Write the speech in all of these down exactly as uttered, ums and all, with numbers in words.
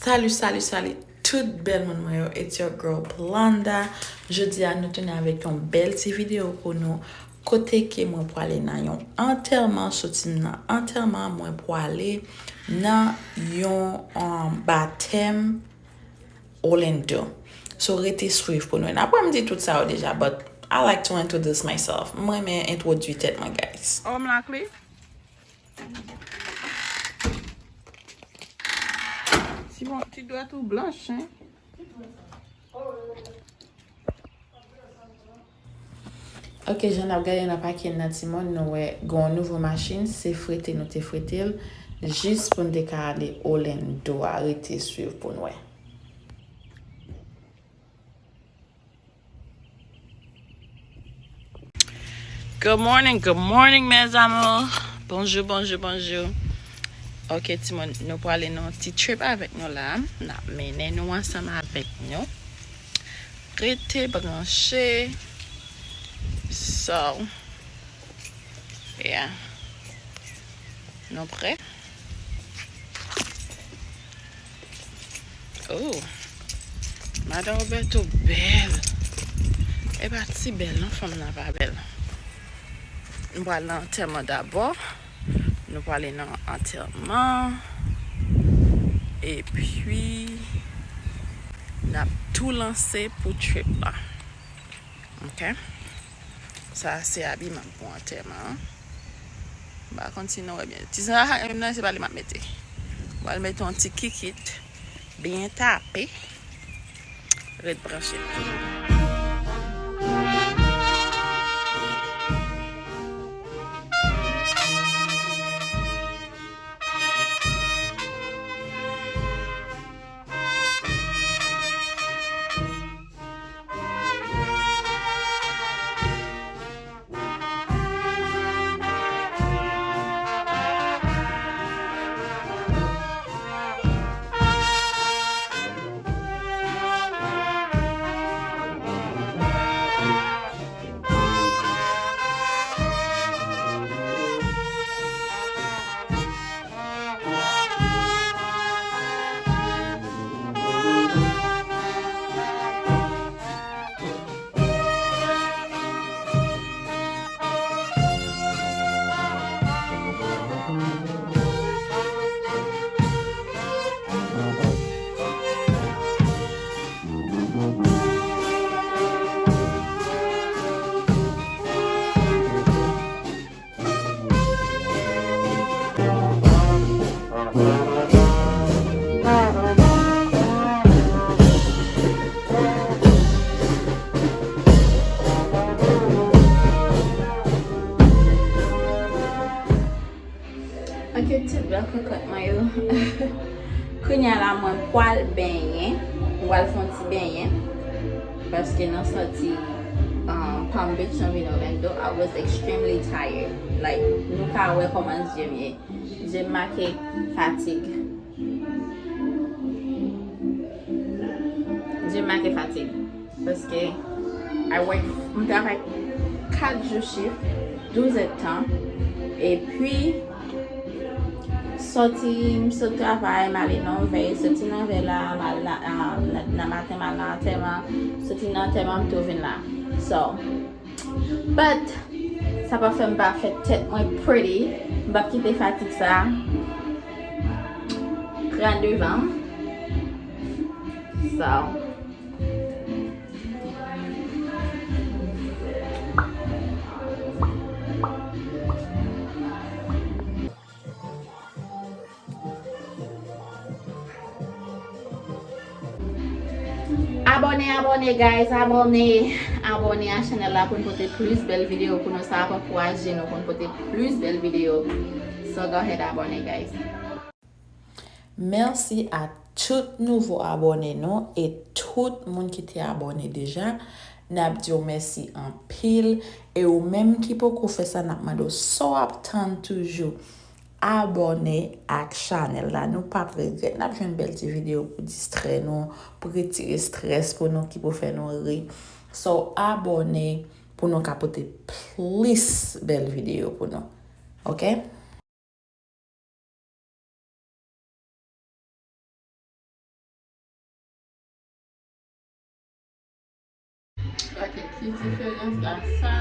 Salut, salut, salut tout bèl moun mwen yo, it's your girl Planda. Jodi a nou tounen avèk yon bèl ti videyo pou nou, kote ke mwen pwale nan yon antèman, soti nan antèman, mwen pwale nan yon um, batèm Orlando. So rete swiv pou nou. N ap wè m di tout sa yo deja, but I like to introduce myself. Mwen renmen entwodui tèt mwen, guys. Oh, m lakle. Ti bon, ti dwèt ou blanch, hein? Ok, jan n ap gade nan pake n nan timoun, nou wè gen yon nouvo machin, se frete nou te frete l, jis pou n te ka ale Orlando a, rete swiv pou n wè. Good morning, good morning, mes amours. Bonjou, bonjou, bonjou. Ok, timoun, nou pwale nan yon ti trip avèk nou la. N ap mennen nou ansanm avèk nou. Rete branche. So, yeah. Nou prè? Oh, Madan Roberto bèl. E pa ti bèl non, fanm nan pa bèl. Nou pral nan antèman dabò. Nou prale nan antèman. Epi, n ap tou lanse pou trip la. Ok? Sa se abiman pou antèman an. M pa konn si nou wè byen. Ti sa a, menm nan, se pa li m ap mete. M pral mete yon ti kikit byen tape. Ret branche. Ok, tout bèl kokòt mwen yo. Kounye a la, mwen pwal benyen. Mwen pwal fè yon ti benyen. Paske nan sòti um, Palm Beach, nan vin Orlando, I was extremely tired. Like, nou ka wè kòman zye m ye. Zye m make fatig. Zye m make fatig. Paske I work, m travay kat jou shift, douz èdtan. Epi, sòti, m sot travay, m ale nan vèy, soti nan vèy la, m al nan, nan, nan maten, m al nan antèman, soti nan antèman, m tou vin la. So, but, sa pa fè m pa fè tèt mwen pretty. M p ap kite fatig sa pran devan m. So, Abòne, abòne, guys, abòne. Abòne a chanèl la pou n pote plis bèl videyo pou nou. Sa ap ankouraje nou pou n pote plis bèl videyo. So, go ahead, abòne, guys. Mèsi a tout nouvo abòne nou e tout moun ki te abòne deja. N ap di w mèsi anpil. E ou menm ki poko fè sa, n ap mande w sa w ap tann toujou. Abòne ak chanèl la. Nou p ap regrèt. N ap jwenn bèl ti videyo pou distrè nou, pou retire strès pou nou, ki pou fè nou ri. So, abòne pou nou ka pote plis bèl videyo pou nou. Ok? Ki diferans la sa?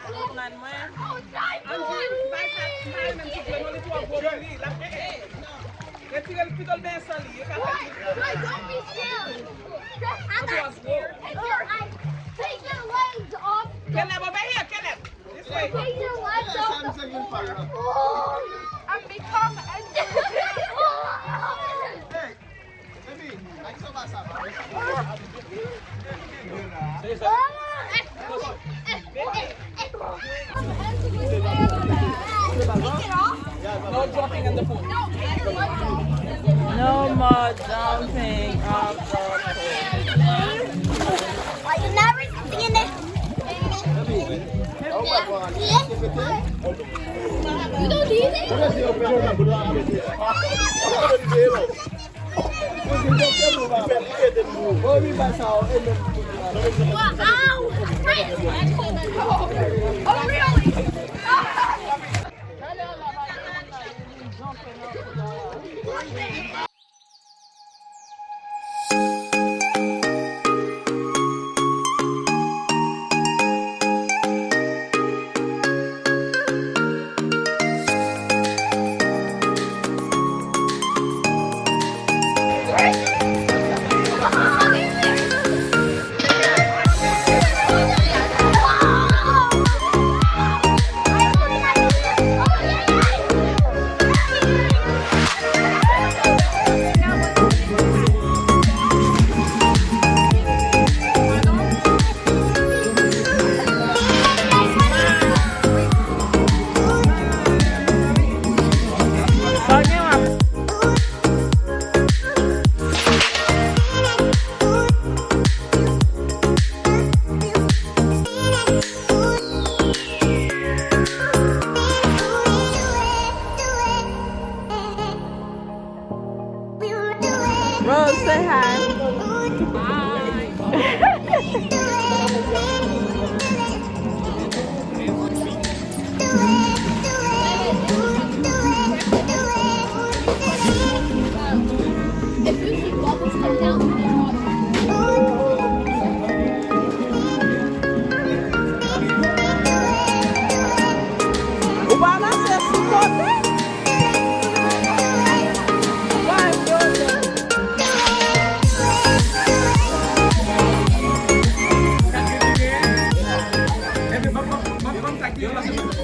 Ou konprann mwen? Ann di, bay sa, bay menm ti dlo non, li twò gwo pou li. L ap, eh, eh, non. Retire l, pito l benyen san li. Yo ka fè li. Why? Don't be scared. Just, I'm not scared. Take your, I, take your legs off the— Caleb, over here, Caleb. This way. Take your legs off the— Oh, I'm become— No more jumping off the pool. Are you never seeing this? You don't need it? Rose, say hi. Hi. Ou pa mache sou kote? Why, brother? Epi, ban, ban, ban, ban m sa ki yo la.